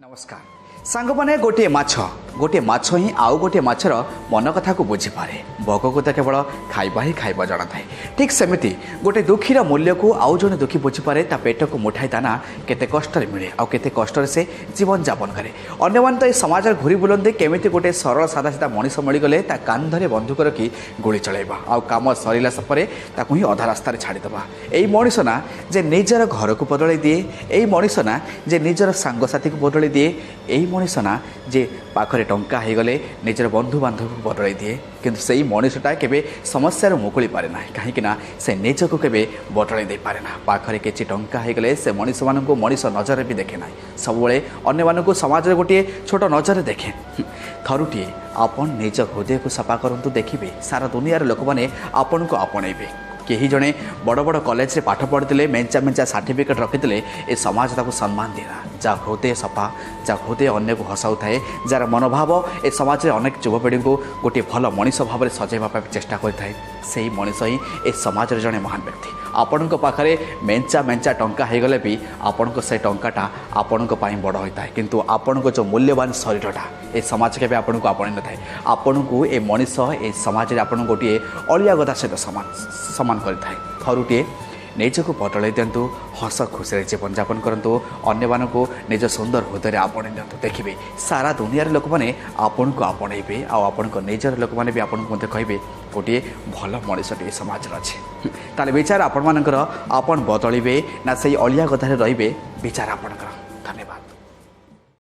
ନମସ୍କାର ସାଙ୍ଗମାନେ, ଗୋଟିଏ ମାଛ ହିଁ ଆଉ ଗୋଟିଏ ମାଛର ମନ କଥାକୁ ବୁଝିପାରେ। ବଗକୁ ତ କେବଳ ଖାଇବା ହିଁ ଖାଇବା ଜଣାଥାଏ। ଠିକ୍ ସେମିତି ଗୋଟେ ଦୁଃଖୀର ମୂଲ୍ୟକୁ ଆଉ ଜଣେ ଦୁଃଖୀ ବୁଝିପାରେ। ତା ପେଟକୁ ମୁଠାଏ ଦାନା କେତେ କଷ୍ଟରେ ମିଳେ ଆଉ କେତେ କଷ୍ଟରେ ସେ ଜୀବନଯାପନ କରେ। ଅନ୍ୟମାନେ ତ ଏ ସମାଜରେ ଘୁରି ବୁଲନ୍ତି, କେମିତି ଗୋଟେ ସରଳ ସାଧା ସିଧା ମଣିଷ ମିଳିଗଲେ ତା କାନ୍ଧରେ ବନ୍ଧୁକ ରଖି ଗୁଳି ଚଳାଇବା ଆଉ କାମ ସରିଲା ପରେ ତାକୁ ହିଁ ଅଧା ରାସ୍ତାରେ ଛାଡ଼ିଦେବା। ଏଇ ମଣିଷ ନା ଯେ ନିଜର ଘରକୁ ବଦଳାଇ ଦିଏ, ଏଇ ମଣିଷ ନା ଯେ ନିଜର ସାଙ୍ଗସାଥିକୁ ବଦଳାଇ ଦିଏ, ଏଇ ମଣିଷ ନା ଯେ ପାଖରେ ଟଙ୍କା ହେଇଗଲେ ନିଜର ବନ୍ଧୁବାନ୍ଧବକୁ ବଦଳାଇ ଦିଏ। କିନ୍ତୁ ସେଇ ମଣିଷଟା କେବେ ସମସ୍ୟାରୁ ମୁକୁଳି ପାରେ ନାହିଁ, କାହିଁକି ନା ସେ ନିଜକୁ କେବେ ବଦଳାଇ ଦେଇପାରେ ନା। ପାଖରେ କିଛି ଟଙ୍କା ହେଇଗଲେ ସେ ମଣିଷମାନଙ୍କୁ ମଣିଷ ନଜରରେ ବି ଦେଖେ ନାହିଁ, ସବୁବେଳେ ଅନ୍ୟମାନଙ୍କୁ ସମାଜରେ ଗୋଟିଏ ଛୋଟ ନଜରରେ ଦେଖେ। ଥରୁଟିଏ ଆପଣ ନିଜ ହୃଦୟକୁ ସଫା କରନ୍ତୁ, ଦେଖିବେ ସାରା ଦୁନିଆର ଲୋକମାନେ ଆପଣଙ୍କୁ ଆପଣେଇବେ। କେହି ଜଣେ ବଡ଼ ବଡ଼ କଲେଜରେ ପାଠ ପଢ଼ିଥିଲେ, ମେଞ୍ଚା ମେଞ୍ଚା ସାର୍ଟିଫିକେଟ୍ ରଖିଥିଲେ, ଏ ସମାଜ ତାକୁ ସମ୍ମାନ ଦିଏନା। ଯାହା ହୃଦୟ ସଫା, ଯାହା ହୃଦୟ ଅନ୍ୟକୁ ହସାଉଥାଏ, ଯାହାର ମନୋଭାବ ଏ ସମାଜରେ ଅନେକ ଯୁବପିଢ଼ିଙ୍କୁ ଗୋଟିଏ ଭଲ ମଣିଷ ଭାବରେ ସଜାଇବା ପାଇଁ ଚେଷ୍ଟା କରିଥାଏ, ସେହି ମଣିଷ ହିଁ ଏ ସମାଜରେ ଜଣେ ମହାନ ବ୍ୟକ୍ତି। ଆପଣଙ୍କ ପାଖରେ ମେଞ୍ଚା ମେଞ୍ଚା ଟଙ୍କା ହେଇଗଲେ ବି ଆପଣଙ୍କ ସେ ଟଙ୍କାଟା ଆପଣଙ୍କ ପାଇଁ ବଡ଼ ହୋଇଥାଏ, କିନ୍ତୁ ଆପଣଙ୍କ ଯେଉଁ ମୂଲ୍ୟବାନ ଶରୀରଟା ଏ ସମାଜ କେବେ ଆପଣଙ୍କୁ ଆପଣେଇ ନଥାଏ। ଆପଣଙ୍କୁ ଏ ମଣିଷ ଏ ସମାଜରେ ଆପଣଙ୍କୁ ଗୋଟିଏ ଅଳିଆ ଗଦା ସହିତ ସମାନ କରିଥାଏ। ଥରୁଟିଏ ନିଜକୁ ବଦଳାଇ ଦିଅନ୍ତୁ, ହସ ଖୁସିରେ ଜୀବନଯାପନ କରନ୍ତୁ, ଅନ୍ୟମାନଙ୍କୁ ନିଜ ସୁନ୍ଦର ହୃଦୟରେ ଆପଣେଇ ନିଅନ୍ତୁ। ଦେଖିବେ ସାରା ଦୁନିଆର ଲୋକମାନେ ଆପଣଙ୍କୁ ଆପଣେଇବେ ଆଉ ଆପଣଙ୍କ ନିଜର ଲୋକମାନେ ବି ଆପଣଙ୍କୁ ମଧ୍ୟ କହିବେ ଗୋଟିଏ ଭଲ ମଣିଷଟିଏ ସମାଜରେ ଅଛି। ତାହେଲେ ବିଚାର ଆପଣମାନଙ୍କର, ଆପଣ ବଦଳିବେ ନା ସେଇ ଅଳିଆ ଗଦାରେ ରହିବେ? ବିଚାର ଆପଣଙ୍କର।